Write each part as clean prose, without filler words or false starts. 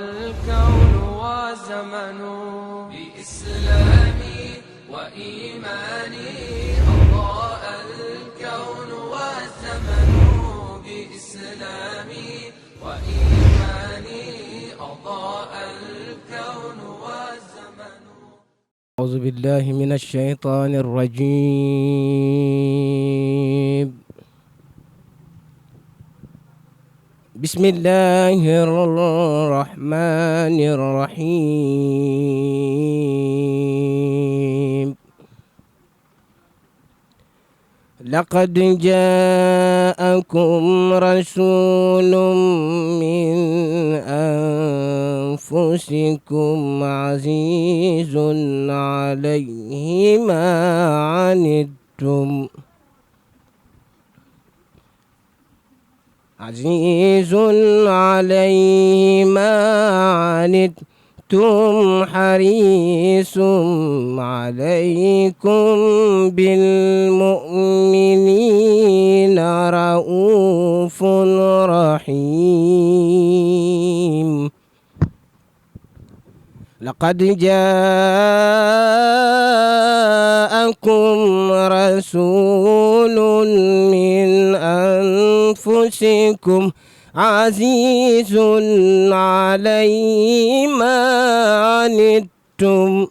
الكون والزمن بإسلامي وإيماني أضاء الكون والزمن بإسلامي وإيماني أضاء الكون والزمن. أعوذ بالله من الشيطان الرجيم. بسم الله الرحمن الرحيم. لقد جاءكم رسول من أنفسكم عزيز عليه ما عنتم عزيز عليه ما عنتم حريص عليكم بالمؤمنين رؤوف رحيم. لقد جاءكم رسول من أنفسكم عزيز عليه ما عنتم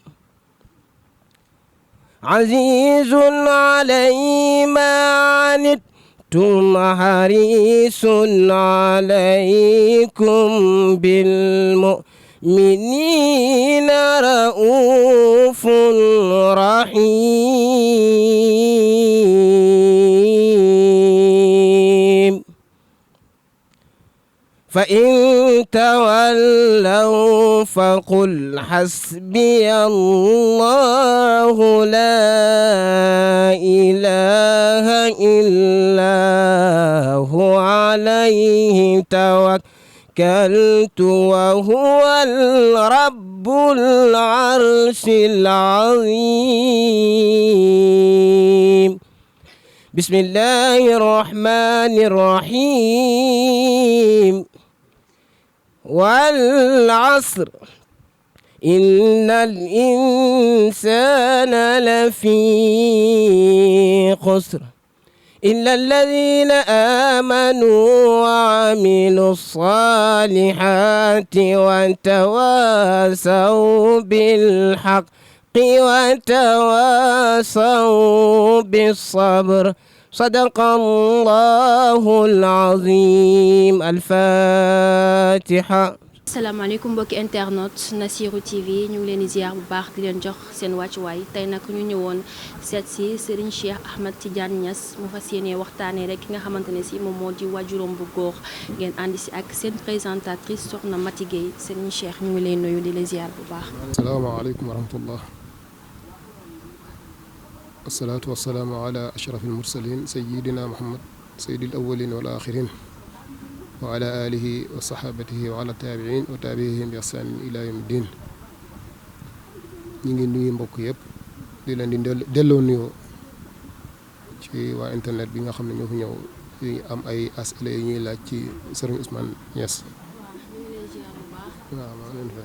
عزيز عليه ما عنتم حريص عليكم بالمؤمنين رؤوف رحيم. فإن تولوا فقل حسبي الله لا إله إلا هو عليه توكلت وهو الرب العرش العظيم. بسم الله الرحمن الرحيم. والعصر إن الإنسان لفي خسر إلا الذين آمنوا وعملوا الصالحات وتواصوا بالحق وتواصوا بالصبر. صدق الله العظيم. الفاتحة. asalaamaaleykum mbokki internet Nassirou TV ñu ngi leen di ziar bu baax di leen jox seen wàccuwaay tey nag ñu ñëwoon seet si Serigne Cheikh Ahmed Tidiane Niass mu fas yéene waxtaanee rek ki nga xamante ne si moom moo di waajuram bu góor ngeen àndi si ak seen présentatrice soxna Mati Gueye. Serigne Cheikh ñu ngi leen nuyu di leen ziar bu baax. asalaamaaleykum wa rahmatullah. wasalaatu wasalaamu ala ashrafil mursalin sayyidina Muhammad sayyidil awwalin wal axirin wa ala alihi wa saxaabatihi wa ala taabiin wa taabihim bi ihsaanin ila yawmi diin. ñu ngi nuyu mbokk yëpp di leen di delloo nuyoo ci waa internet bi nga xam ne ñoo fi ñëw di am ay as'ila yi ñuy laaj ci Serigne Ousmane Niass. waaw maa ngi leen di fay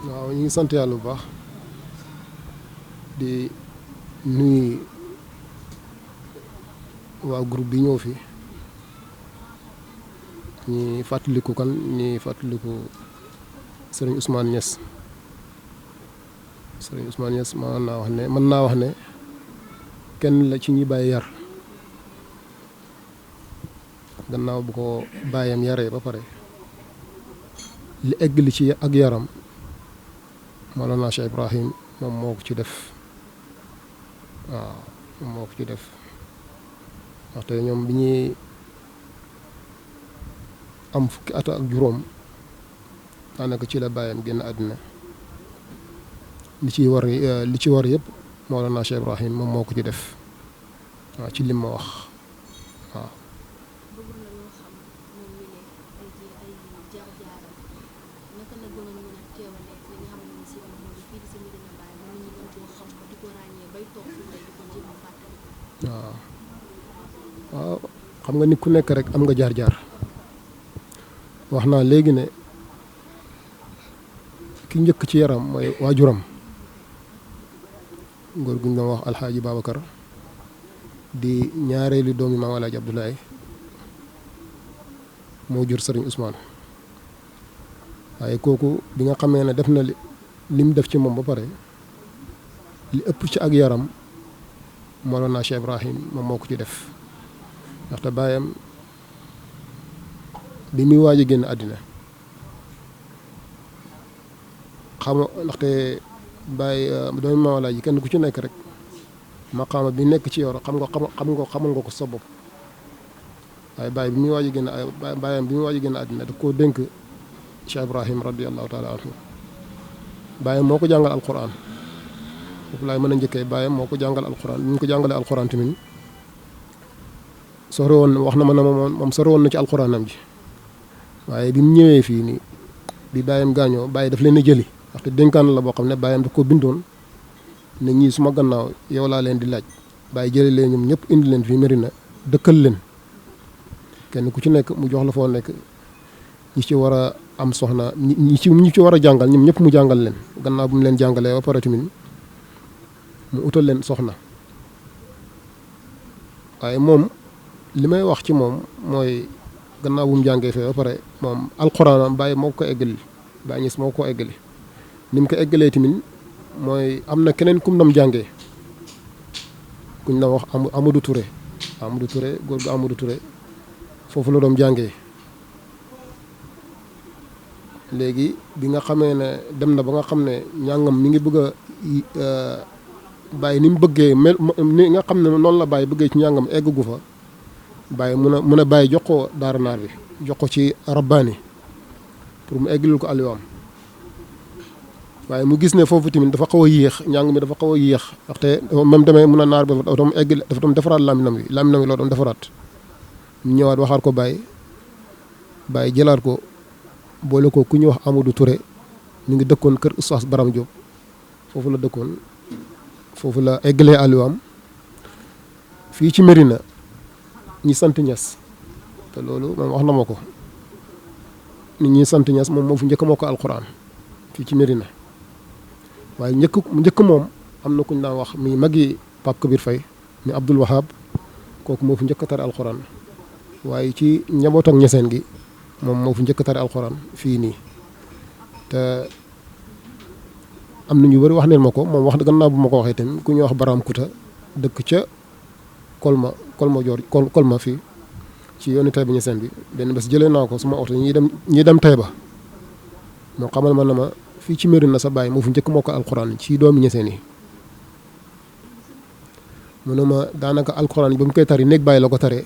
waaw ñu ngi sant yàlla bu baax di nuyu waa groupe bi ñëw fi ñi fàttaliku kan ñi fàttaliku Serigne Ousmane Niass. Serigne Ousmane Niass mën naa wax ne kenn la ci ñi bàyyi yar gannaaw bu ko bàyyam yaree ba pare li egg li ci ak yaram Mawlana Cheikh Ibrahim moom moo ko ci def. waaw moom moo ko ci def waxte ñoom bi ñuy am fukki at ak juróom daanaka ci la bàyyam génn àddina. li ci war yëpp Mawlana Cheikh Ibrahim moom moo ko ci def waaw ci lim ma wax waaw. waaw waaw xam nga nit ku nekk rek am nga jaar-jaar wax naa léegi ne ki njëkk ci yaram mooy waajuram góor gu ñu doon wax alxaaji Babacar di ñaareelu doomi maam Alaaji Abdoulaye moo jur sëriñ Ousmane waaye kooku bi nga xamee ne def na lim def ci moom ba pare li ëpp ci ak yaram Mawlana Cheikh Ibrahim moom moo ko ci def ndaxte baayam bi muy waaj a génn àddina ndaxte bàyyi doomu maam Alaaji kenn ku ci nekk rek maqaama bi nekk ci yow xamal nga ko sa bopp waaye bàyyi bi muy waaj a génn bàyyam bi muy waaj a génn àddina daf koo dénk Cheikh Ibrahim radiallahu taala anhu bàyyam moo ko jàngal alquran foofu laay mën a njëkkee bàyyam moo ko jàngal alquran bi ñu ko jàngalee alquran tamit sori woon wax na ma ne moom sori woon na ci alquranam ji waaye bi mu ñëwee fii nii bi bàyyam gaañoo bàyyi daf leen a jëli ndaxte dénkaan la boo xam ne bàyyam daf ko bindoon ne ñii suma gannaaw yow laa leen di laaj bàyyi jëli leen ñoom ñëpp indi leen fii Medina dëkkal leen kenn ku ci nekk mu jox la foo nekk ñi ci war a am soxna ñi ci war a jàngal ñoom ñëpp mu jàngal leen gannaaw bu mu leen jàngalee ba pare tamit mu utal leen soxna waaye moom li may wax ci moom mooy gannaaw bu mu jàngee fee ba pare moom alxuraanam bàyyi moo ko eggali bàyyi ñis moo ko eggali ni mu ko eggalee tamit mooy am na keneen kum nam jàngee kuñ na wax Amadou Touré góor gu Amadou Touré foofu la doon jàngee léegi bi nga xamee ne dem na ba nga xam ne njàngam mi ngi bëgg a bàyyi ni mu bëggee ni nga xam ne noonu la bàyyi bëggee ci njàngam eggu fa bàyyi mun a bàyyi jox ko daara naar bi jox ko ci rabbaani pour mu eggalil ko aliwaam waaye mu gis ne foofu tamit dafa xaw a yéex njàng mi dafa xaw a yéex ndaxte même demee mun a naar bi dafa doon egg dafa doon defaraat laminam wi loo doon defaraat mu ñëwaat waxaat ko bàyyi jëlaat ko boole ko ku ñuy wax Amadou Touré ñu ngi dëkkoon kër Oustaz Baram Diop foofu la dëkkoon foofu la eggalee aliwaam fii ci Mérina ñi sant Ñas te loolu moom wax na ma ko nit ñi sant Ñas moom moo fu njëkk moo ko alquran fii ci Mérina waaye njëkk moom am na ku ñu daan wax mi magi Pape Kabir Faye mi Abdoul Wahab kooku moo fu njëkk a tare alquran waaye ci njaboot ak ñeseen gi moom moo fu njëkk a tare alquran fii nii te am na ñu bëri wax neen ma ko moom wax gannaaw bu ma ko waxee tamit ku ñuy wax Baram Kuta dëkk ca Kolma fii ci yoonu Taïba Niassène bi benn bés jëlee naa ko suma oto ñi dem Taïba moo xamal ma ne ma fii ci Mérina sa baay moo fu njëkk moo ko alxuraan ci doomi Niassène yi mu ne ma daanaka alxuraan ba mu koy tari néeg bàyyi la ko taree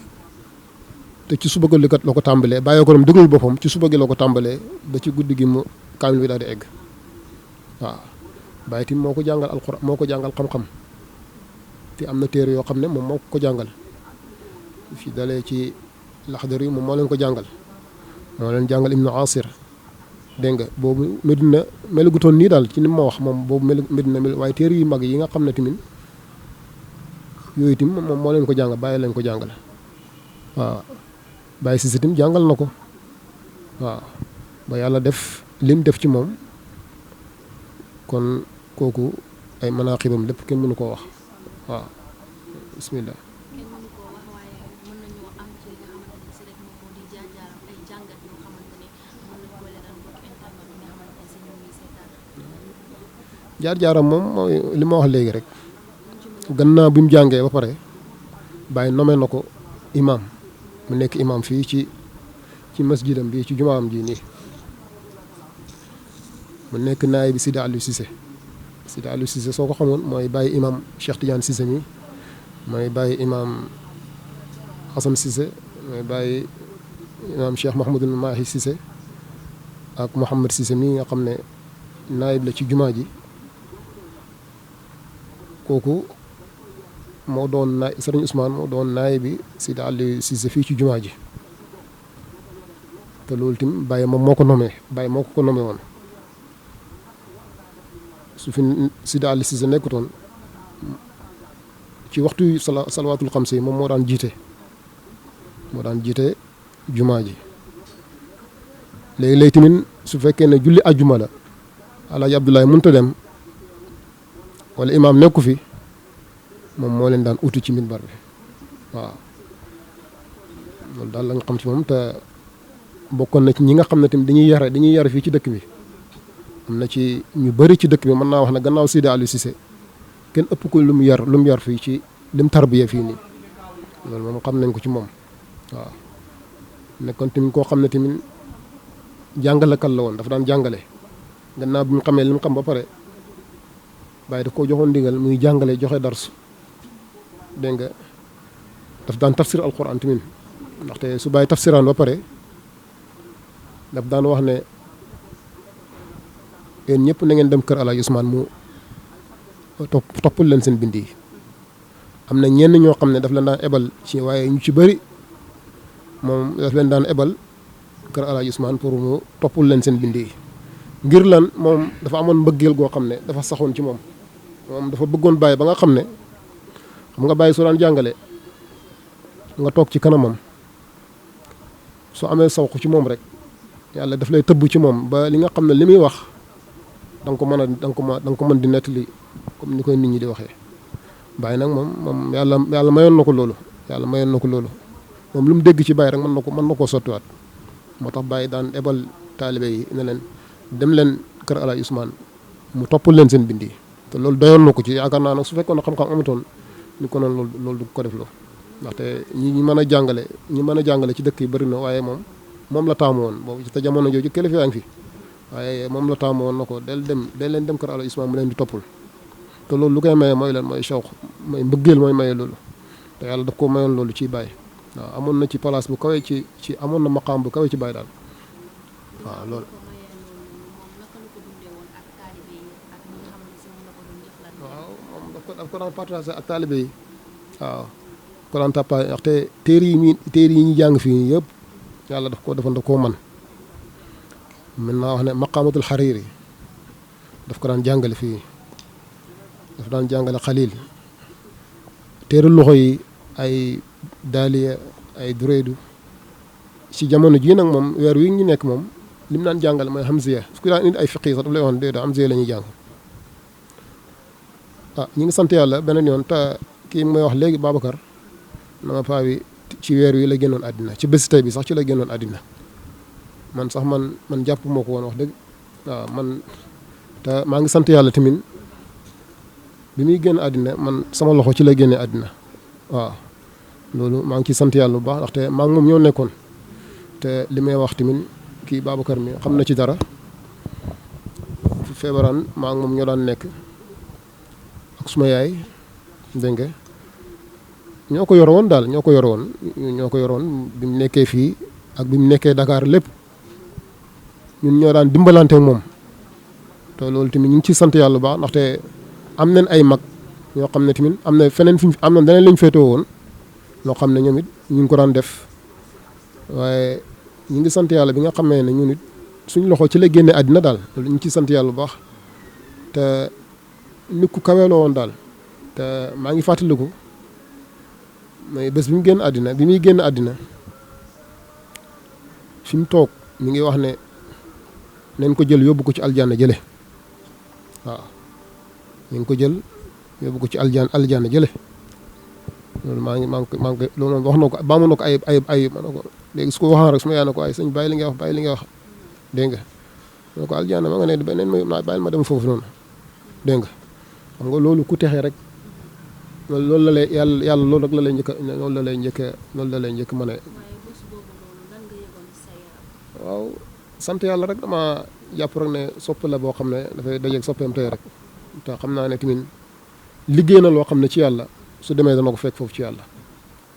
te ci suba gi la ko tàmbalee bàyyee ko doon déglul boppam ci suba gi la ko tàmbalee ba ci guddi gi mu kaamil bi daal di egg waaw bàyyi tim moo ko jàngal alxuraan moo ko jàngal xam-xam te am na téere yoo xam ne moom moo ko jàngal fi dalee ci Laxdari moom moo leen ko jàngal moo leen jàngal Ibnu Asir dégg nga boobu Medina melagutoon nii daal ci ni ma wax moom boobu Medina waaye téere yu mag yi nga xam ne tamit yooyu tim moom moo leen ko jàngal bàyyi leen ko jàngal waaw bàyyi si tim jàngal na ko waaw ba yàlla def lim def ci moom kon kooku ay manaqibam lépp kenn mënu koo wax waaw bismillah jaar-jaaram moom mooy li ma wax léegi rek gannaaw bi mu jàngee ba pare bàyyi nommé na ko imam mu nekk imam fii ci masjidam bi ci jumaam ji nii mu nekk naay bi Sidi Aliou Cissé soo ko xamoon mooy bàyyi imam Cheikh Tidiane Cissé mi mooy bàyyi imam Hassan Cissé mooy bàyyi imam Cheikh Mahmoudou Mahi Cissé ak Mouhamed Cissé mi nga xam ne naayib la ci jumaa ji kooku moo doon naay Serigne Ousmane moo doon naay bi Sidi Aliou Cissé fii ci jumaa ji te loolu tim bàyyi moom moo ko nommé bàyyi moo ko nommé woon su fi Sidi Aliou Cissé nekkutoon ci waxtu salawaatul xamsi moom moo daan jiite jumaa ji. léegi tamit su fekkee ne julli ajjuma la Alaaji Abdoulaye mënta dem wala imaam nekku fi moom moo leen daan uti ci minbar bi waaw loolu daal la nga xam ci moom. te bokkoon na ci ñi nga xam ne tamit dañuy yare fii ci dëkk bi. am na ci ñu bëri ci dëkk bi mën naa wax ne gannaaw Sidi Aliou Cissé kenn ëpp ko lu mu yar fii ci lim tarbiya fii nii loolu moom xam nañ ko ci moom waaw. nekkoon tamit koo xam ne tamit jàngalekat la woon dafa daan jàngale gannaaw bi mu xamee li mu xam ba pare bàyyi daf koo joxoon ndigal muy jàngale joxe dars dégg nga daf daan tafsir alquran tamit ndaxte su bàyyi tafsiraan ba pare daf daan wax ne yéen ñëpp na ngeen dem kër Alaaji Ousmane mu toppal leen seen bind yi. am na ñenn ñoo xam ne daf leen daan ebal ci waaye ñu ci bëri moom daf leen daan ebal kër Alaaji Ousmane pour mu toppal leen seen bind yi. ngir lan moom dafa amoon mbëggeel goo xam ne dafa saxoon ci moom dafa bëggoon bàyyi ba nga xam ne xam nga bàyyi soo daan jàngale nga toog ci kanamam soo amee sawq ci moom rek yàlla daf lay tëbb ci moom ba li nga xam ne li muy wax da nga ko mën di nettali comme ni koy nit ñi di waxee. bàyyi nag moom yàlla mayoon na ko loolu moom lu mu dégg ci bàyyi rek mën na koo sottiwaat moo tax bàyyi daan ebal taalibe yi ne leen dem leen kër Alaaji Ousmane mu toppal leen seen bind yi. te loolu doyoon na ko ci yaakaar naa nag su fekkoon ne xam-xam amatoon ni ko noonu loolu du ko def loo ndaxte ñi mën a jàngale ci dëkk yi bëri na waaye moom la taamu woon boobu te jamono jooju kilifa yaa ngi fi waaye moom la taamu woon na ko del leen dem kër Alaaji Ousmane mu leen di toppal. te loolu lu koy maye mooy leen mooy shawq mooy mbëggeel mooy maye loolu te yàlla daf ko mayoon loolu ci Baye waaw amoon na ci place bu kawe ci amoon na maqaam bu kawe ci Baye daal waaw loolu. waaw moom daf ko daan partagé ak taalibe yi waaw ko daan tàppa ndaxte téere yi ñu jàng fii yëpp yàlla daf koo man mën naa wax ne maqaamatul Hariri daf ko daan jàngale fii. dafa daan jàngale xalil téere loxo yi ay daaliya ay dureedu ci jamono jii nag moom weer wi ñu nekk moom li mu daan jàngale mooy hamziya su ko daan indi ay fiqi sax daf lay wax déedéet hamziya la ñuy jàng. ñi ngi sant yàlla beneen yoon te kii may wax léegi Babacar na ma paa bi ci weer wi la génnoon àddina ci bés tey bi sax ci la génnoon àddina man sax man jàpp moo ko woon wax dëgg waaw man te maa ngi sant yàlla tamit bi muy génn àddina man sama loxo ci la génnee àddina waaw loolu maa ngi ciy sant yàlla bu baax ndaxte maa ngi moom ñoo nekkoon te li may wax tamit kii Babacar mi xam na ci dara fu feebaraan maa ngi moom ñoo daan nekk ak suma yaay dégg nga ñoo ko yoroon daal ñoo ko yoroon bi mu nekkee fii ak bi mu nekkee Dakar lépp ñun ñoo daan dimbalante moom te loolu tamit ñu ngi ciy sant yàlla bu baax ndaxte am nañ ay mag ñoo xam ne tamit am na feneen fi am na daneen lañ féetewoo woon loo xam ne ñoom it ñu ngi ko daan def waaye ñu ngi sant yàlla bi nga xamee ne ñun it suñ loxo ci la génne àddina daal loolu ñu ngi ciy sant yàlla bu baax te nit ku kaweeloo woon daal te maa ngi fàttaliku mais bés bi mu génn àddina bi muy génn àddina fi mu toog mi ngi wax ne nañ ko jël yóbbu ko ci aljanna jële waaw ñu ngi ko jël yóbbu ko ci aljanna jële loolu maa ngi loolu wax na ko baamu na ko ay ma ne ko léegi su ko waxaan rek su ma yaa na ko ay sëñ bàyyi li nga wax dégg nga ma ko aljanna ma nga ne beneen ma bàyyil ma dem foofu noonu dégg nga xam nga loolu ku texee rek loolu la lay yàlla loolu rek la lay njëkk mën a waaw sant yàlla rek dama jàpp rek ne sopp la boo xam ne dafay dajeeg soppeem tey rek te xam naa ne tamit liggéey na loo xam ne ci yàlla su demee dana ko fekk foofu ci yàlla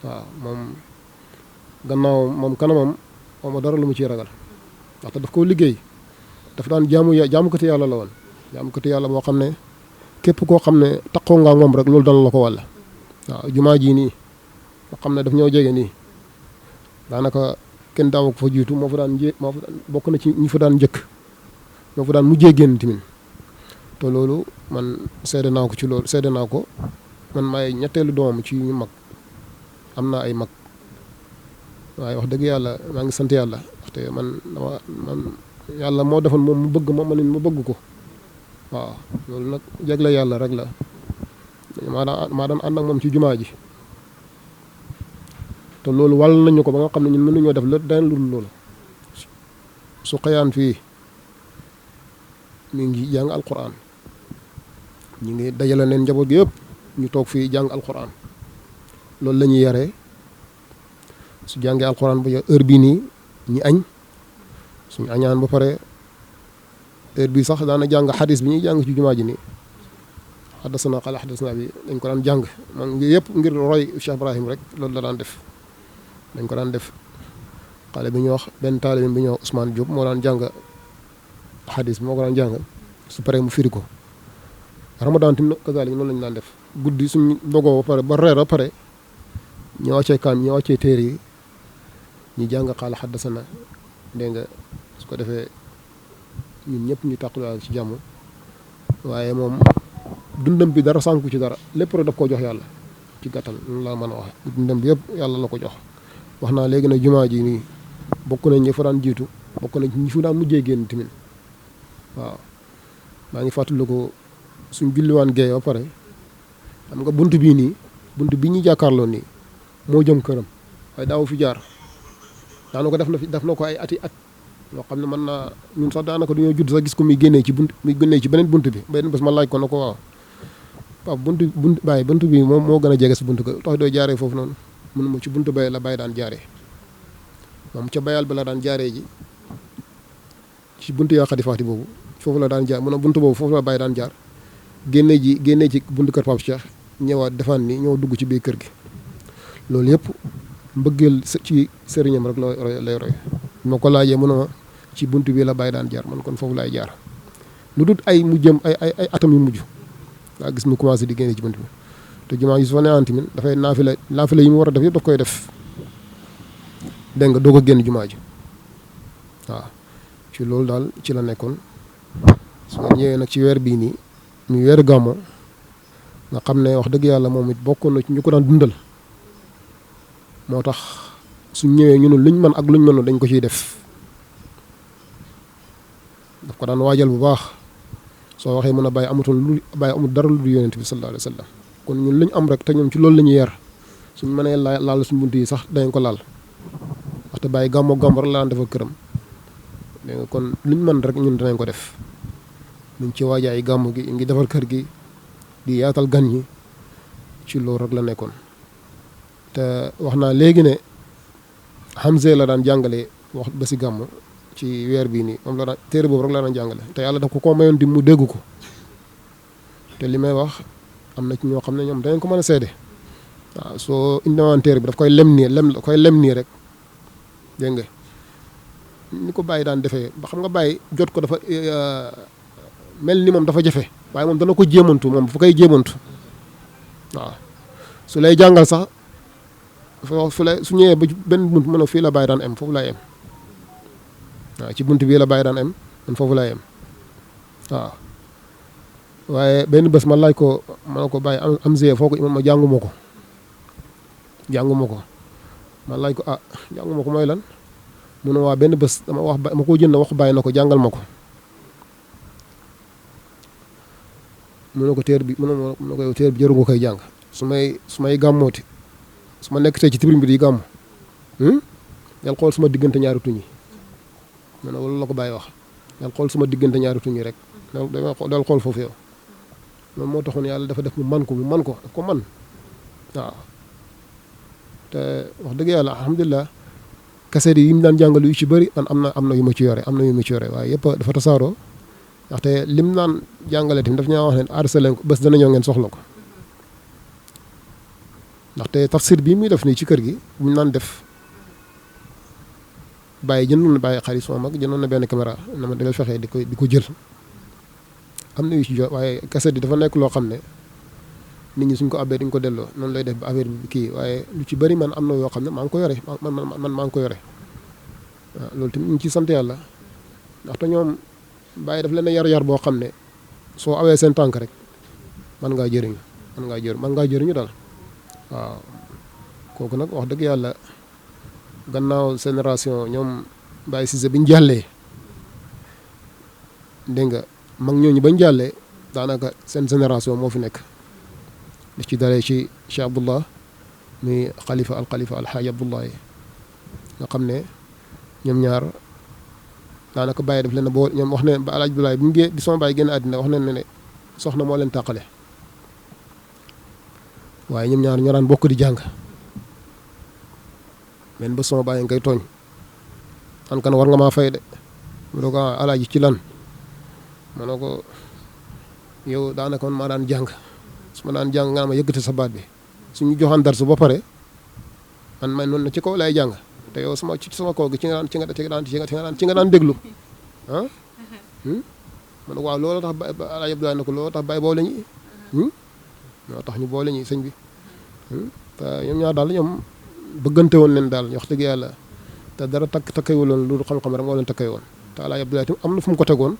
waaw moom gannaaw moom kanamam moom dara lu mu ciy ragal ndaxte daf koo liggéey dafa daan jaamukati yàlla la woon jaamukati yàlla boo xam ne képp koo xam ne taqoo ngaa moom rek loolu dana la ko wàll waaw jumaa jii nii nga xam ne daf ñoo jege nii daanaka kenn daaw ko fa jiitu moo fa daan bokk na ci ñi fa daan njëkk moo fa daan mujjee génn tamit te loolu man seede naa ko ci loolu seede naa ko man maay ñetteelu doomam ci ñu mag am naa ay mag waaye wax dëgg yàlla maa ngi sant yàlla waxte man yàlla moo defoon moom mu bëgg ma man ma bëgg ko waaw loolu nag jagle yàlla rek la maa daan ànd ak moom ci jumaa ji te loolu wàll nañu ko ba nga xam ne ñun mënuñoo def la daan lu loolu su xëyaan fii mi ngi jàng alquran ñu ngi dajale neen njaboot gi yëpp ñu toog fii jàng alquran loolu la ñuy yaree su jàngee alquran ba heure bii nii ñi añ suñu añaan ba pare heure bii sax daana jàng xadis bi ñuy jàng ci jumaa ji nii xaddasana xala xaddasana bi dañ ko daan jàng man ngi yëpp ngir roy Cheikh Ibrahim rek loolu la daan def dañ ko daan def xale bi ñuy wax benn taalibe bi ñuy wax Ousmane Diop moo daan jàng xadis bi moo ko daan jàng su paree mu firi ko ramadan tim kazalik noonu lañu daan def guddi suñ dogoo ba pare ba reer ba pare ñu wàccee kaam ñu wàccee téere yi ñu jàng xaala xaddasana dégg nga su ko defee ñun ñëpp ñu tàqulaal ci jàmm waaye moom dundam bi dara sànku ci dara lépp rek daf koo jox yàlla ci gàttal loolu laa mën a wax dundam bi yëpp yàlla la ko jox wax naa léegi nag jumaa ji nii bokk nañ ñi fa daan jiitu bokk nañ ñi fi daan mujjee génn tamit waaw maa ngi fàttaliku suñ julliwaan géey ba pare xam nga bunt bii nii bunt bi ñuy jàkkaarloo nii moo jëm këram waaye daaw fi jaar daana ko def na ko ay ati at yoo xam ne mën naa ñun sax daanaka dañoo judd sax gis ko muy génnee ci beneen bunt bi benn bés ma laaj ko na ko waaw waaw bunt bi moom moo gën a jege si bunt ko tax doo jaaree foofu noonu mun ma ci bunt bay la bay daan jaaree moom ca bayal ba la daan jaaree ji ci bunt yaa xadi faati boobu foofu la daan jaar mun a bunt boobu foofu la bay daan jaar génnee ci bunt kër Pape Cheikh ñëwaat defaan ni ñëw dugg ci biir kër gi loolu yëpp mbëggeel ci sëriñam rek lay roy ma ko laajee mu ne ma ci bunt bi la bàyyi daan jaar man kon foofu laay jaar lu dut ay mujjëm ay atam yu mujj laa gis mu commencé di génne ci bunt bi te jumaa ji su fa ne antimin dafay naafila yi mu war a def yëpp daf koy def dégg nga doo ko génn jumaa ji waaw ci loolu daal ci la nekkoon su nga ñëwee nag ci weer bii nii muy weeru gàmmo nga xam ne wax dëgg yàlla moom it bokkoon na ci ñu ko daan dundal moo tax suñ ñëwee ñu ne luñ mën ak luñ mënul dañ ko ciy def daf ko daan waajal bu baax soo waxee mën a bàyyi amul dara lu du yonent bi sallallahu alayhi wa sallam kon ñun luñ am rek te ñoom ci loolu la ñuy yar suñ mënee laal suñ bunt yi sax dañ ko laal waxte bàyyi gàmmo rek la daan defal këram dégg nga kon luñ mën rek ñun danañ ko def ñu ci waajaay gàmmu gi ngi defar kër gi di yaatal gan ñi ci loolu rek la nekkoon te wax naa léegi ne Hamza la daan jàngale wax ba si gàmmu ci weer bii nii moom la daan téere boobu rek la daan jàngale te yàlla daf ko mayoon di mu dégg ko te li may wax am na ci ñoo xam ne ñoom danañ ko mën a seede waaw soo indiwaan téere bi daf koy lem nii rek dégg nga ni ko bàyyi daan defee ba xam nga bàyyi jot ko dafa mel ni moom dafa jafe waaye moom dana ko jéemantu moom fu koy jéemantu waaw su lay jàngal sax su ñëwee ba benn bunt mën a fii la bàyyi daan em foofu laay em waaw ci bunt bii la bàyyi daan em man foofu laay em waaw waaye benn bés ma laaj ko ma ne ko bàyyi am foo ko ma jànguma ko ma laaj ko jànguma ko mooy lan mu ne waa benn bés ma ko jënd wax bàyyi na ko jàngal ma ko mu ne ko téer bi mu ne ko téer bi jëru nga koy jàng su may gàmmooti su ma nekk tey ci tibrim bi di gàmm del xool suma diggante ñaari tuñ yi mu ne wala la ko bàyyi wax del xool suma diggante ñaari tuñ yi rek del xool foofu yow loolu moo taxoon yàlla dafa def mu man ko daf ko man waaw te wax dëgg yàlla alhamdulilah kaseet yi mu daan jàngal yu ci bëri man am na yu ma ci yore waaye yëpp dafa tasaaroo ndaxte lim naan jàngale tamit daf ñaa wax ne arsalen ko bés dana ñëw ngeen soxla ko ndaxte tafsir bii muy def nii ci kër gi bu ñu naan def bàyyi jëndoon na bàyyi xarit sama mag jëndoon na benn caméra na ma defal fexee di ko jël am na yu ci jot waaye kaseet yi dafa nekk loo xam ne nit ñi suñ ko abbee duñ ko delloo noonu lay def ba affaire bi kii waaye lu ci bëri man am na yoo xam ne maa ngi ko yore man maa ngi ko yore waaw loolu tamit ñu ngi ciy sant yàlla ndaxte ñoom bàyyi daf leen a yar boo xam ne soo awee seen tànk rek man ngaa jëriñ mën ngaa jëriñu daal waaw kooku nag wax dëgg yàlla gannaaw génération ñoom Baye Cissé biñ jàllee dégg nga mag ñooñu bañ jàllee daanaka seen génération moo fi nekk di ci dalee ci Cheikh Abdullah muy xalifa alxaaji Abdullahi nga xam ne ñoom ñaar daanaka Baye daf leen boo ñoom wax ne ba alaaji Abdullahi bi sama Baye génn àddina wax ne soxna moo leen tàqale waaye ñoom ñaar ñoo daan bokk di jàng men ba sama Baye ngay tooñ an kan war nga maa fay de mu ne ko alaaji ci lan ma ne ko yow daanaka man maa daan jàng su ma daan jàng nga ma yëkkati sa baat bi suñu joxaan darsu ba pare man noonu ci kaw lay jàng te yow sama kaw gi ci nga daan déglu ah ma ne waaw loolu tax alaaji Abdoulaye ne ko loolu tax Baye boole ñi ñoo tax ñu boole ñi sëñ bi te ñoom ñaar daal ñoom bëggante woon leen daal wax dëgg yàlla te dara takkayuloon lu xam-xam rek moo leen takkay woon te alaaji Abdoulaye tam am na fu mu ko tegoon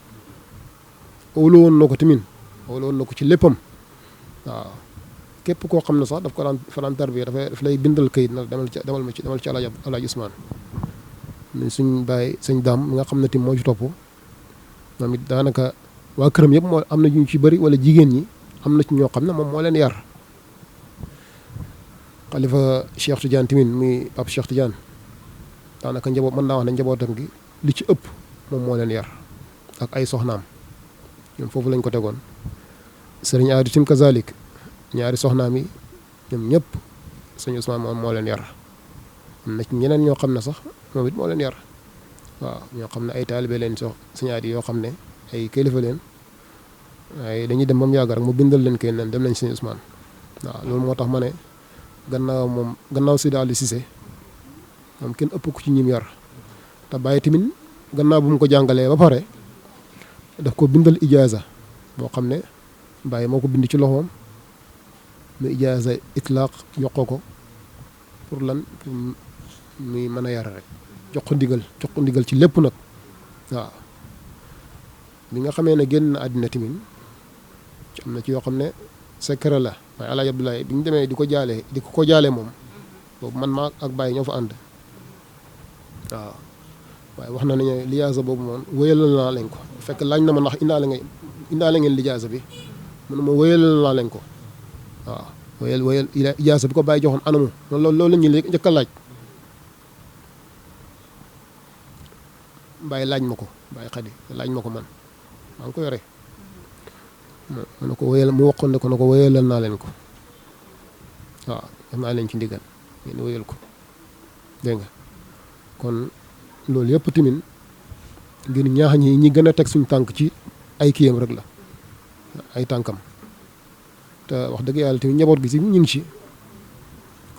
wóolu woon na ko tamit wóolu woon na ko ci léppam waaw képp koo xam ne sax daf ko daan tarbiya daf lay bindal këyit na demal ci alaaji Ousmane mais suñ Baye sëñ daam mi nga xam ne tim moo ci topp moom it daanaka waa këram yëpp moo am na ñu ci bëri wala jigéen ñi am na ci ñoo xam ne moom moo leen yar xalifa Cheikh Tidiane tamit muy Pape Cheikh Tidiane daanaka njaboot mën naa wax ne njabootam gi li ci ëpp moom moo leen yar ak ay soxnaam ñoom foofu lañ ko tegoon sëriñ Aadi tim kazalik ñaari soxnaam yi ñoom ñëpp sëñ Ousmane moom moo leen yar am na ci ñeneen ñoo xam ne sax moom it moo leen yar waaw ñoo xam ne ay taalibe leen sëñ Aadi yoo xam ne ay kilifa leen waaye dañuy dem ba mu yàgg rek mu bindal leen kay nen dem nañ sëñ Ousmane waaw loolu moo tax ma ne gannaaw Sidi Ali Cissé moom kenn ëpp ku ci ñim yar te Baye tamit gannaaw bu mu ko jàngalee ba pare daf ko bindal ijaaza boo xam ne Baye moo ko bind ci loxoom mu ijaaza itlaaq jox ko pour lan muy mën a yar rek jox ko ndigal ci lépp nag waaw bi nga xamee ne génn na àddina tamit ci am na ci yoo xam ne secret la waaye alaaji Abdoulaye bi ñu demee di ko jaale moom boobu man maa ak Baye ñoo fa ànd waaw waaye wax na ne lijaasa boobu moom wéyalal naa leen ko fekk laaj na ma ndax indaale ngeen lijaasa bi mun ma wéyalal naa leen ko waaw wéyal ijaasa bi ko Baye joxoon anamu loolu la ñuy njëkk a laaj Baye laaj ma ko Baye Xadi laaj ma ko man maa ngi ko yore mu ne ko wéyal mu waxoon ne ko ne ko wéyalal naa leen ko waaw def naa leen ci ndigal ngeen wéyal ko dégg nga kon loolu yëpp tamit ngir ñaax ñi gën a teg suñu tànk ci ay kiyam rek la ay tànkam te wax dëgg yàlla tamit njaboot gi si ñu ngi ci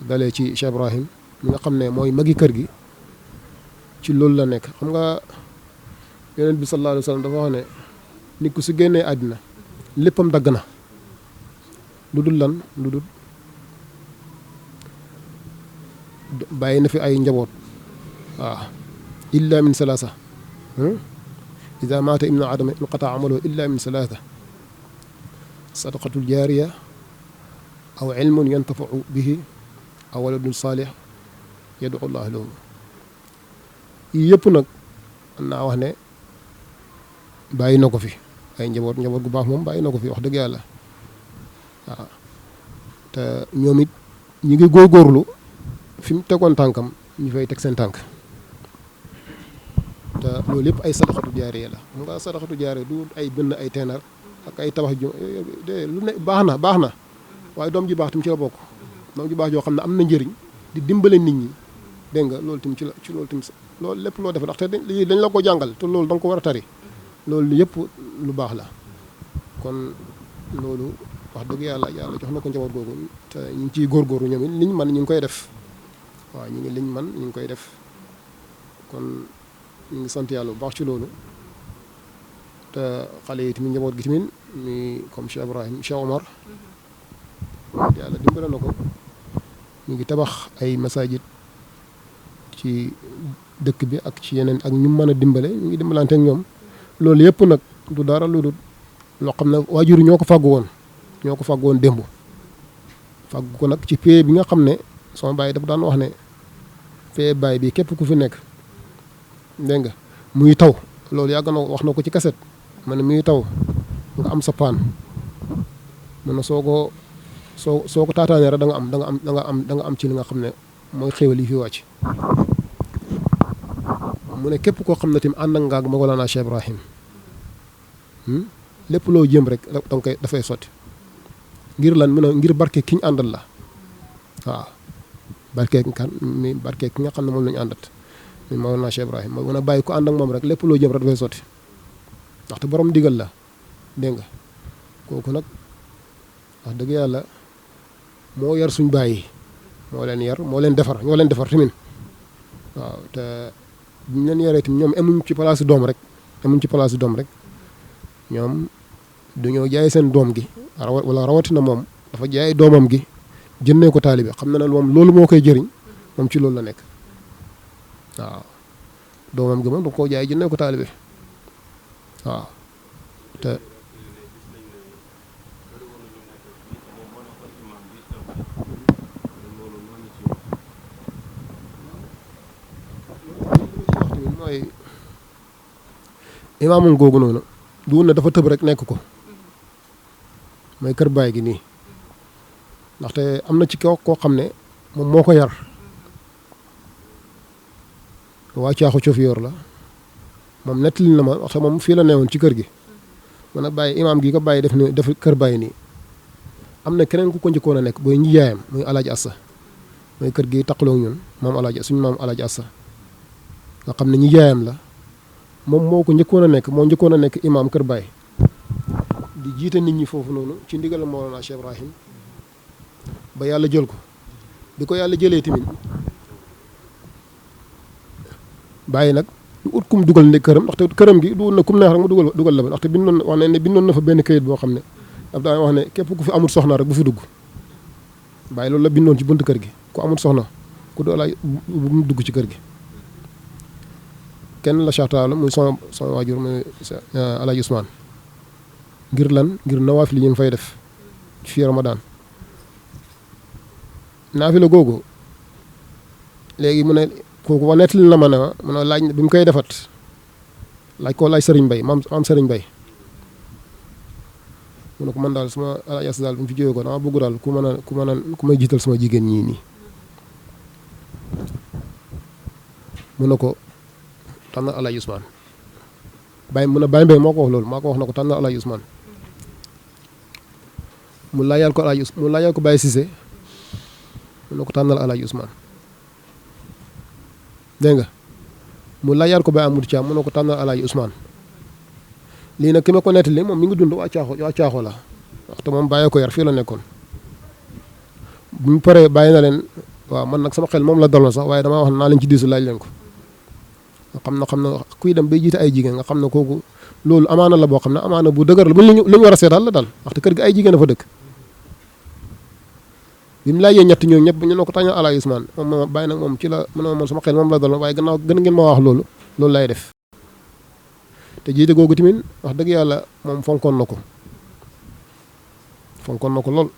dalee ci Cheikh Ibrahim mi nga xam ne mooy magi kër gi ci loolu la nekk xam nga yonent bi sallallahu alayhi wa sallam dafa wax ne nit ku su génnee àddina léppam dagg na lu dul bàyyi na fi ay njaboot waaw illa min salaasa ida maata ibnu adama inqata amaluhu illa min salaasa sadaqatul jaariya aw ilmun yantafau bihi aw waladun saalih yadu llah lahu yii yëpp nag mën naa wax ne bàyyi na ko fi ay njaboot gu baax moom bàyyi na ko fi wax dëgg yàlla waaw te ñoom it ñi ngi góorgóorlu fi mu tegoon tànkam ñu fay teg seen tànk te loolu yëpp ay sadaxatu jaariya la xam nga sadaxatu jaariya du ay bënn ay teenar ak ay tabax ju lu ne baax na waaye doom ji baax tam ci la bokk doom ji baax joo xam ne am na njëriñ di dimbale nit ñi dégg nga loolu tam ci loolu tam loolu lépp loo def ndax te dañ la ko jàngal te loolu da nga ko war a tari loolu yëpp lu baax la kon loolu wax dëgg yàlla jox na ko njaboot googu te ñu ngi ciy góorgóorlu ñoom it liñ man ñu ngi koy def waaw ñu ngi liñ man ñu ngi koy def kon ñu ngi sant yàlla bu baax ci loolu te xale yi tamit njaboot gi tamit mi comme Cheikh Ibrahim Cheikh Omar yàlla dimbale na ko ñu ngi tabax ay masajid ci dëkk bi ak ci yeneen ak ñu mën a dimbale ñu ngi dimbalante ak ñoom loolu yëpp nag du dara lu dul loo xam ne waajur yi ñoo ko fàggu woon démb fàggu ko nag ci pay bi nga xam ne sama baay dafa daan wax ne pay baay bi képp ku fi nekk dégg nga muy taw loolu yàgg na wax na ko ci kaset ma ne muy taw nga am sa paan mu ne soo ko taataanee rek da nga am ci li nga xam ne mooy xéwal yi fi wàcc mu ne képp koo xam ne tamit ànd ak ngaag Mawlana Cheikh Ibrahim lépp loo jëm rek danga koy dafay sotti ngir lan mu ne ngir barke ki ñu àndal la waaw barke ki nga xam ne moom la ñu àndat mi Mawlana Cheikh Ibrahim mooy mën a bàyyi ko ànd ak moom rek lépp loo jëm rek dafay sotti ndaxte borom digal la dégg nga kooku nag wax dëgg yàlla moo yar suñ bàyyi moo leen yar moo leen defar ñoo leen defar tamit waaw te bu ñu leen yaree tamit ñoom emuñ ci place doom rek ñoom dañoo jaay seen doom gi wala rawatina moom dafa jaay doomam gi jëndee ko taalibe xam na ne moom loolu moo koy jëriñ moom ci loolu la nekk waaw doomam gi moom da koo jaay jëndee ko taalibe waaw te mooy imaamam googu noonu du na dafa tëb rek nekk ko mooy kër baay gi nii ndaxte am na ci koo xam ne moom moo ko yar waa caaxu cofiyoor la moom nettali na ma waxta moom fii la newoon ci kër gi man a bàyyi imaam gi ko bàyyi def kër bàyyi nii am na keneen ku ko njëkkoon a nekk booy ñi yaayam muy alaaji assa mooy kër gi taqaloo ñun moom alaaji suñu maam alaaji assa nga xam ne ñi yaayam la moom moo ko njëkkoon a nekk imaam kër baay di jiite nit ñi foofu noonu ci ndigal Mawlana Cheikh Ibrahim ba yàlla jël ko bi ko yàlla jëlee tamit bàyyi nag du ut kum dugal ne këram ndaxte këram gi du na kum neex rek mu dugal la ba ndaxte bindoon na fa benn këyit boo xam ne daf daa wax ne képp ku fi amul soxna rek bu fi dugg bàyyi loolu la bindoon ci bunt kër gi ku amul soxna ku doolay bu mu dugg ci kër gi kenn la chataala muy sama waajur muy Alaaji Ousmane ngir lan ngir nawaafil yi ñu fay def fii Ramadan naafila googu léegi mu ne kooku wa nettali na ma ne mu ne laaj bi mu koy defat laaj Sëriñ Mbay maam Sëriñ Mbay mu ne ko man daal sama Alaaji As daal bi mu fi jógee ko dama bëgg daal ku may jiital sama jigéen ñii nii mu ne ko tànn Alaaji Ousmane Baye mu ne Baye Mbay moo ko wax loolu moo ko wax na ko tànn Alaaji Ousmane mu laajal ko Baye Cissé mu ne ko tànnal Alaaji Ousmane dégg nga mu laajal ko Baye Amadou Thiam mu ne ko tànnal Alaaji Ousmane lii nag ki ma ko nettali moom mi ngi dund waa caaxo la waxte moom bàyyee ko yar fii la nekkoon bu mu paree bàyyi na leen waaw man nag sama xel moom la daloon sax waaye damaa wax naa leen ci diisu laaj leen ko xam na kuy dem bay jiite ay jigéen nga xam ne kooku loolu amaana la boo xam ne amaana bu dëgër la bu lu ñu war a seetal la daal waxte kër gi ay jigéen a fa dëkk bi mu laajee ñett ñoom ñëpp ñu ne ko tànnal Alaaji Ousmane moom ma bàyyi nag moom ci la mu ne man sama xel moom la daloon waaye gannaaw gën ngeen ma wax loolu lay def te jiite googu tamit wax dëgg yàlla moom fonkoon na ko lool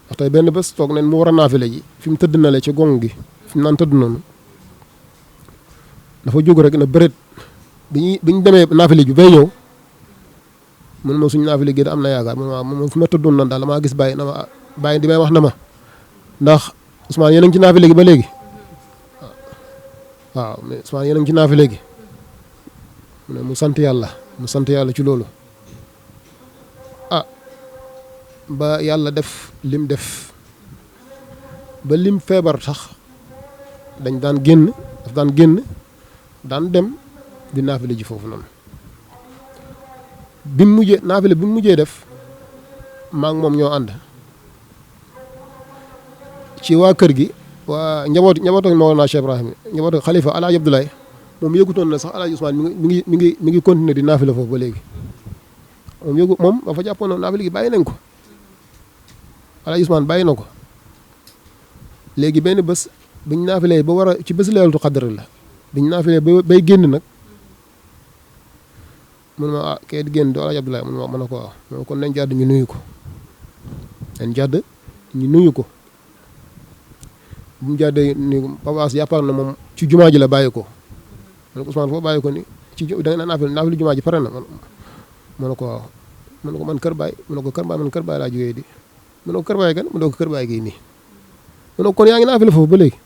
wax tey benn bés toog neen mu war a naafile ji fi mu tëdd na le ci gong gi fi mu naan tëdd noonu dafa jóg rek na bëreet bi ñu demee naafile ji bay ñëw mun ma suñu naafile gi da am na yaakaar mun ma moom fi ma tëddoon nan daal damaa gis bàyyi na ma bàyyi di may wax na ma ndax Ousmane yéen a ngi ci naafile gi ba léegi waaw mais Ousmane yéen a ngi ci naafile gi mu sant yàlla ci loolu ba yàlla def lim def ba lim feebar sax dañ daan génn daan dem di naafile ji foofu noonu bi mu mujjee def maa ngi moom ñoo ànd ci waa kër gi waa njabootu Mawlana Cheikh Ibrahim njabootu xalifa Alaaji Abdoulaye moom yëgutoon na sax Alaaji Ousmane mi ngi continuer di naafile foofu ba léegi moom dafa jàppoon na naafile gi bàyyi nañ ko Alaaji Ousmane bàyyi na ko léegi benn bés biñ naafilee ba war a ci bés leelatu xadar la biñ naafilee bay génn nag mun ma kay di génn do Alaaji Abdoulaye mun ma mën a ko waaw kon nañ jàdd ñu nuyu ko nañ jàdd ñu nuyu ko bu mu jàddee ni Papa As yaakaar na moom ci jumaa ji la bàyyi ko ma ne ko Ousmane foo bàyyi ko ni ci da nga naan naafila jumaa ji pare na ma ne ko waaw ma ne ko man kër baay ma ne ko kër baay man kër baay laa jógee di ma ne ko kër baay kan ma ne ko kër baay gii nii ma ne ko kon yaa ngi naafila foofu ba léegi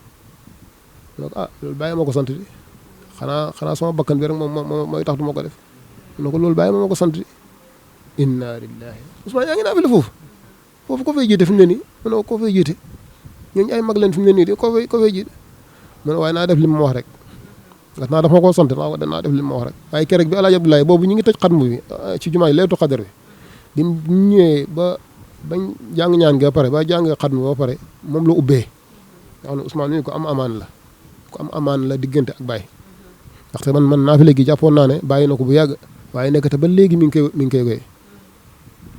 ma ne ko ah loolu bàyyi ma ko sant di xanaa sama bakkan bi rek moom mooy tax du ma ko def ma ne ko loolu bàyyi ma ko sant di inna lillahi Ousmane yaa ngi naafila foofu ko fay jiite fi mu ne nii ma ne ko ko fay jiite ñooñu ay mag leen fi mu ne nii de ko fay jiite ma ne waaye naa def li ma wax rek ndax naa dafa ko sant naa def li ma wax rek waaye keroog bi El Hadj Abdoulaye boobu ñu ngi tëj xatmu bi ci jumaa yi leetu xadar bi mu ñëwee bañ jàng ñaan gi ba pare ba jàng xatmu ba pare moom la ubbee nga xam ne Ousmane ni ko am amaan la diggante ak Baye ndaxte man naa fi léegi jàppoon naa ne bàyyi na ko bu yàgg waaye nekk te ba léegi mi ngi koy goy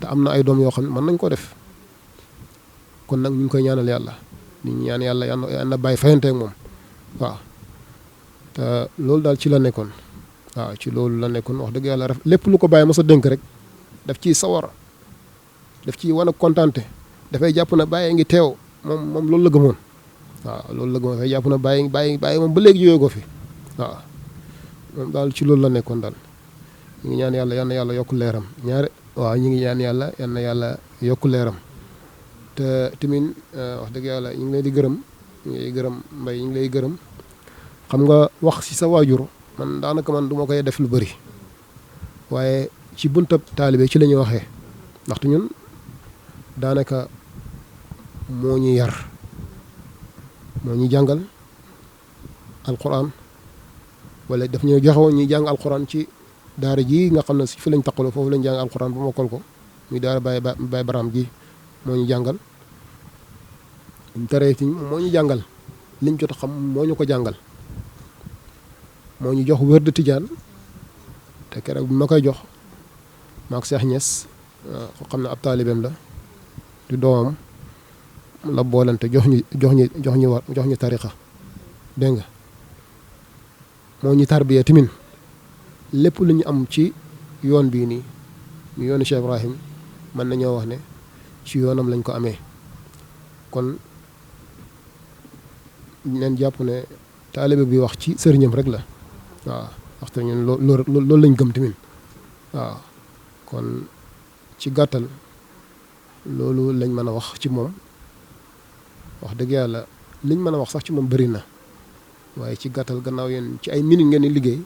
te am na ay doom yoo xam ne mën nañ ko def kon nag ñu ngi koy ñaanal yàlla ñu ñaan yàlla yal na Baye fayanteeg moom waaw te loolu daal ci la nekkoon waaw ci loolu la nekkoon wax dëgg yàlla lépp lu ko Baye mos a dénk rek daf ciy sawar daf ciy wan a kontaante dafay jàpp na Baye ngi teew moom loolu la gëmoon waaw loolu la gëmoon dafay jàpp na Baye moom ba léegi jógee ko fi waaw moom daal ci loolu la nekkoon daal ñu ngi ñaan yàlla yal na yàlla yokk leeram waaw ñu ngi ñaan yàlla yal na yàlla yokk leeram te tamit wax dëgg yàlla ñu ngi lay di gërëm Mbaye ñu ngi lay gërëm xam nga wax ci sa waajur man daanaka man du ma koy def lu bëri waaye ci buntab taalibe ci la ñuy waxee ndaxte ñun daanaka moo ñu yar moo ñu jàngal alquran wala daf ñu joxewoon ñuy jàng alquran ci daara ji nga xam ne fi lañ taqaloo foofu lañ jàng alquran ba mokkal ko muy daara Baye Baram ji moo ñu jàngal ñu taree ci moo ñu jàngal liñ jot a xam moo ñu ko jàngal moo ñu jox wér de Tijaan te keroog bi ma koy jox maak Cheikh Niass ko xam ne ab taalibeem la di doomam la boolante jox ñu tariqa dégg nga moo ñu tarbiya tamit lépp lu ñu am ci yoon bii nii mu yoonu Cheikh Ibrahim mën nañoo wax ne ci yoonam lañ ko amee kon neen jàpp ne taalibe bi wax ci sëriñam rek la waaw waxte ñun loolu lañ gëm tamit waaw kon ci gàttal loolu lañ mën a wax ci moom wax dëgg yàlla liñ mën a wax sax ci moom bëri na waaye ci gàttal gannaaw yéen ci ay minutes ngeen di liggéey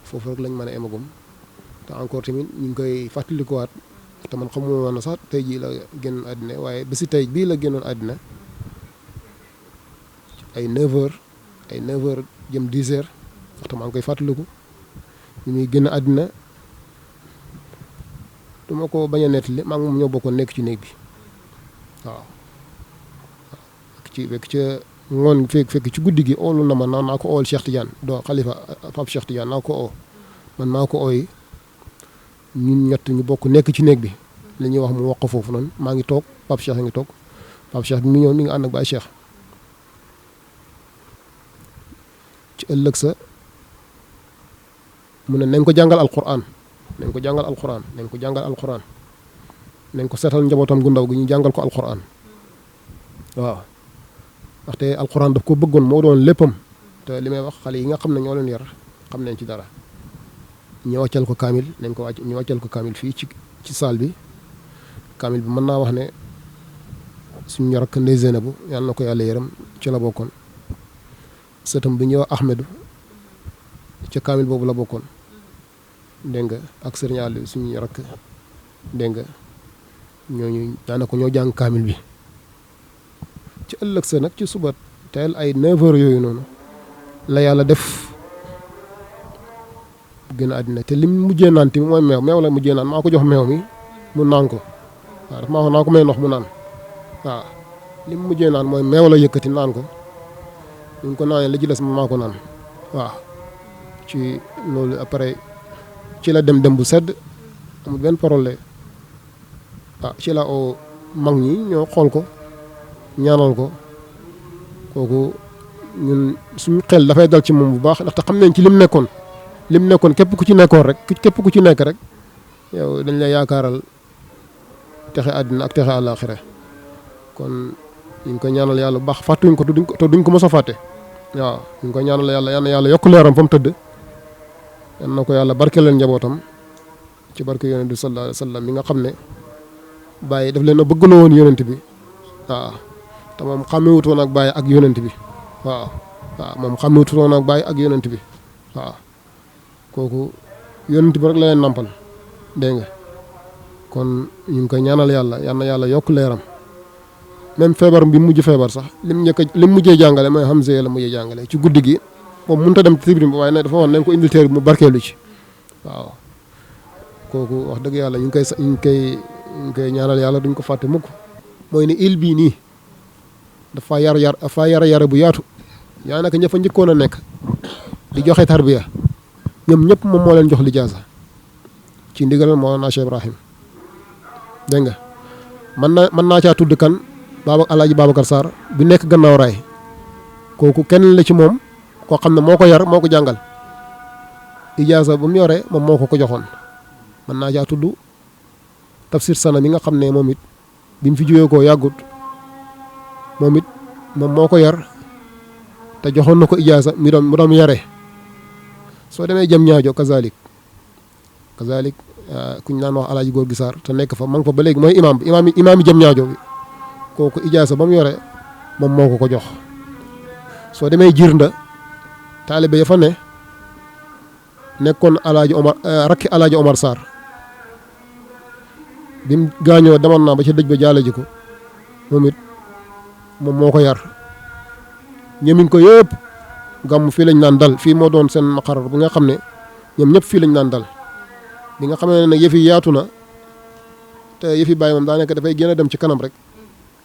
foofu rek lañ mën a emagum te encore tamit ñu ngi koy fàttalikuwaat te man xamuma woon na sax tey jii la génnoon àddina waaye ba si tey bii la génnoon àddina ay 9h jëm 10h waxtu maa ngi koy fàttaliku ñu muy génn àddina du ma ko bañ a nettali maa ngi moom ñoo bokkoon nekk ci néeg bi waaw fekk ca ngoon fekk ci guddi gi oolu na ma naa ko ool Cheikh Tidiane doo xalifa Pape Cheikh Tidiane naa ko oo man maa ko ooyi ñun ñett ñu bokk nekk ci néeg bi li ñuy wax mu wax ko foofu noonu maa ngi toog Pape Cheikh a ngi toog Pape Cheikh bi mu ñëw mi ngi ànd ak Baye Cheikh ci ëllëg sa mu ne nañ ko jàngal alquran nañ ko jàngal alquran nañ ko seetal njabootam gu ndaw gi ñu jàngal ko alquran waaw ndaxte alquran daf ko bëggoon moo doon léppam te li may wax xale yi nga xam ne ñoo leen yar xam nañ ci dara ñu wàccal ko kaamil ñu wàccal ko kaamil fii ci saal bi kaamil bi mën naa wax ne suñu rakk Ndey Zeynabu yàlla na ko yàlla yërëm ci la bokkoon sëtam bi ñuy wax Ahmedu ca kaamil boobu la bokkoon dégg nga ak sëriñ Aliou suñu rakk dégg nga ñooñu daanaka ñoo jàng kaamil bi ci ëllëg sa nag ci suba teel ay 9h yooyu noonu la yàlla def gën a àddina te lim mujjee naan tamit mooy meew la mujjee naan maa ko jox meew mi mu naan ko waaw daf maa wax naa ko may ndox mu naan waaw lim mujjee naan mooy meew la yëkkati naan ko ñu ko naanee la ci des maa ko naan waaw ci loolu après ci la dem bu sedd amul benn problème ci la oo mag ñi ñoo xool ko ñaanal ko kooku ñun suñu xel dafay dal ci moom bu baax ndaxte xam nañ ci lim nekkoon képp ku ci nekkoon rek képp ku ci nekk rek yow dañ lay yaakaaral texe àddina ak texe àllaaxira kon ñu ngi koy ñaanal yàlla bu baax fàttuñ ko te duñ ko mos a fàtte waaw ñu ngi koy ñaanal yàlla yal na yàlla yokk leeram fa mu tëdd yal na ko yàlla barkeelal njabootam ci barke yonent bi sallallahu alayhi wa sallam mi nga xam ne Baye daf leen a bëggloo woon yonent bi waaw te moom xàmmewut woon ak Baye ak yonent bi waaw moom xàmmewut woon ak Baye ak yonent bi waaw kooku yonent bi rek la leen nampal dégg nga kon ñu ngi koy ñaanal yàlla yal na yàlla yokk leeram même feebar bi mujj feebar sax lim mujjee jàngale mooy Hamza la mujjee jàngale ci guddi gi moom mënut a dem ci tribune bi waaye nag dafa wax nañ ko indil téere bi mu barkeelu ci waaw kooku wax dëgg yàlla ñu ngi koy ñaanal yàlla duñ ko fàtte mukk mooy ne île bii nii dafa yara bu yaatu yaa naka ña fa njëkkoon a nekk di joxe tarbiya ñoom ñëpp moom moo leen jox lijaasa ci ndigalal Mawlana Cheikh Ibrahim dégg nga mën naa caa tudd kan Alaaji Babacar Sarr bi nekk gannaaw raay kooku kenn la ci moom koo xam ne moo ko yar moo ko jàngal ijaasa bu mu yoree moom moo ko joxoon mën naa caa tudd Tafsir Sana mi nga xam ne moom it bi mu fi jógee koo yàggut moom moo ko yar te joxoon na ko ijaasa mu doon yare soo demee jëm ñaajo kazalik kuñ naan wax Alaaji Góor gi Sarr te nekk fa ma nga fa ba léegi mooy imaam yi jëm ñaajo bi kooku ijaasa ba mu yore moom moo ko jox soo demee Jirnda taalibe ya fa ne nekkoon rakki Alaaji Omar Sarr bi mu gaañoo demoon naa ba ca dëj ba jaale ji ko moom moo ko yar ñemiñ ko yëpp gàmm fii lañ naan dal fii moo doon seen maqarar bu nga xam ne ñoom ñëpp fii lañ naan dal bi nga xam ne nag yëfi yaatu na te yëfi bàyyi moom daa nekk dafay gën a dem ci kanam rek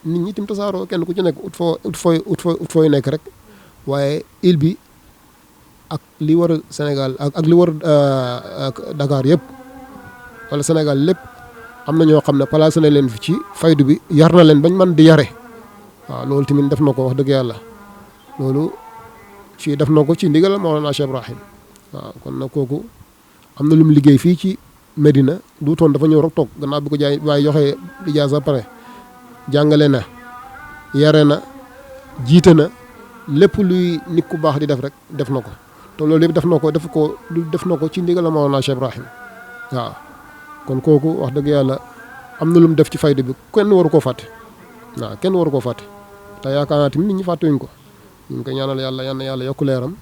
nit ñi tim tasaaroo kenn ku ci nekk ut fooy nekk rek waaye île bi ak li war a Sénégal ak li war Dakar yëpp wala Sénégal lépp am na ñoo xam ne placé na leen fi ci faydu bi yar na leen bañ mën di yare waaw loolu tamit def na ko wax dëgg yàlla loolu ci def na ko ci ndigal Mawlana Cheikh Ibrahim waaw kon nag kooku am na lu mu liggéey fii ci Medina du toon dafa ñëw rek toog gannaaw bi ko jaay waaye joxe lijaasa pare jàngale na yare na jiite na lépp luy nit ku baax di def rek def na ko te loolu yëpp def na ko ci ndigal Mawlana Cheikh Ibrahim waaw kon kooku wax dëgg yàlla am na lu mu def ci fayda bi kenn waru koo fàtte waaw kenn waru koo fàtte te yaakaar naa tamit nit ñi fàttewuñ ko ñu ngi ko ñaanal yàlla yal na yàlla yokk leeram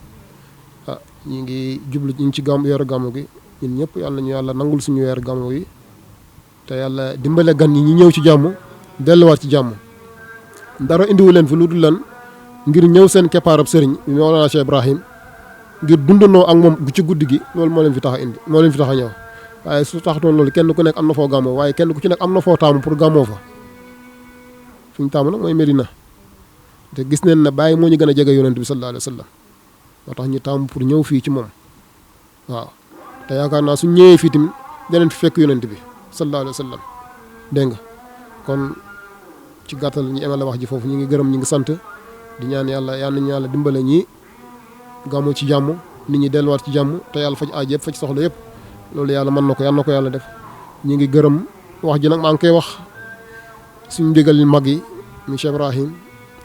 ñu ngi jublu ñu ngi ci weeru gàmmu gi ñun ñëpp yàlla ñu yàlla nangul suñu weeru gàmmu gi te yàlla dimbale gan ñi ñëw ci jàmm delluwaat ci jàmm dara indiwu leen fi lu dul lan ngir ñëw seen keppaarab sëriñ bi Mawlana Cheikh Ibrahim ngir dundandoo ak moom ci guddi gi loolu moo leen fi tax a indi moo leen fi tax a ñëw waaye su taxatoon loolu kenn ku nekk am na foo gàmmoo waaye kenn ku ci nekk am na foo taamu pour gàmmoo fa fi ñu taamu nag mooy Medina te gis neen na Baye moo ñu gën a jege yonent bi sallallahu alayhi wa sallam moo tax ñu taamu pour ñëw fii ci moom waaw te yaakaar naa suñ ñëwee fii tamit deneen fi fekk yonent bi sallallahu alayhi wa sallam dégg nga kon ci gàttal ñu emale wax ji foofu ñu ngi gërëm ñu ngi sant di ñaan yàlla yal nañu yàlla dimbale ñi gàmmu ci jàmm nit ñi delluwaat ci jàmm te yàlla faj aaj yëpp faj soxla yëpp loolu yàlla mën na ko yal na ko yàlla def ñu ngi gërëm wax ji nag maa ngi koy wax suñu ndigal mag yi mu Cheikh Ibrahim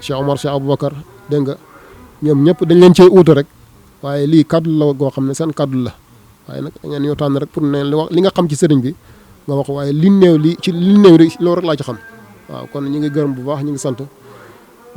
Cheikh Omar Cheikh Aboubacar dégg nga ñoom ñëpp dañ leen cee uute rek waaye lii kaddu la goo xam ne seen kaddu la waaye nag da ngeen ñoo tànn rek pour ne li nga xam ci sëriñ bi nga wax waaye li néew loolu rek laa ci xam waaw kon ñu ngi gërëm bu baax ñu ngi sant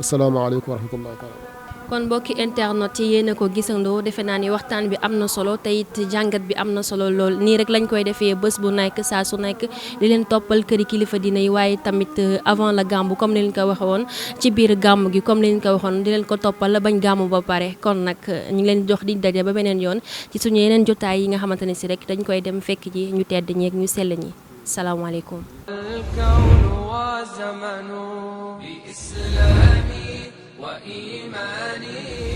asalaamaaleykum wa rahmatullahi taala kon mbokki internet yi yéen a ko gisandoo defe naa ni waxtaan bi am na solo te it jàngat bi am na solo lool nii rek lañ koy defee bés bu nekk saa su nekk di leen toppal këri kilifa dina yi waaye tamit avant la gàmmu comme ni leen ko waxe woon ci biir gàmmu gi comme ni leen ko waxoon di leen ko toppal bañ gàmmu ba pare kon nag ñu ngi leen jox di daje ba beneen yoon ci suñu yeneen jotaay yi nga xamante ne si rek dañ koy dem fekk ji ñu tedd ñeeg ñu sell ñi salaamaaleykum وإيماني